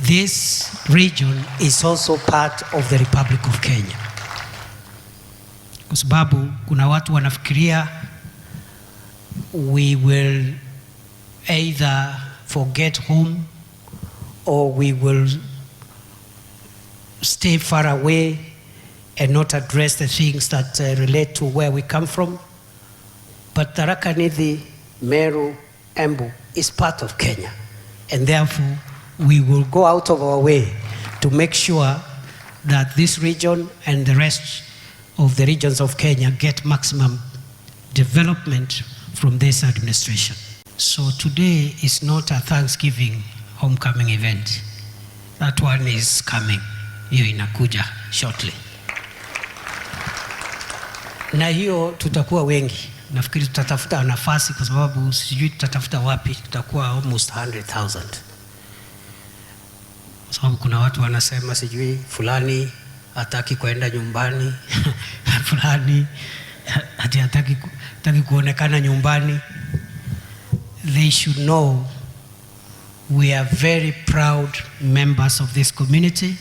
This region is also part of the Republic of Kenya, kwa sababu kuna watu wanafikiria we will either forget home or we will stay far away and not address the things that relate to where we come from. But Tharaka Nithi, Meru, Embu is part of Kenya. And therefore, we will go out of our way to make sure that this region and the rest of the regions of Kenya get maximum development from this administration. So today is not a Thanksgiving homecoming event. That one is coming. Hiyo inakuja shortly. Na hiyo tutakuwa wengi. Nafikiri tutatafuta nafasi kwa sababu sijui tutatafuta wapi, tutakuwa almost 100,000. Kwa sababu kuna watu wanasema sijui fulani hataki kwenda nyumbani, fulani ati hataki kuonekana nyumbani. They should know we are very proud members of this community.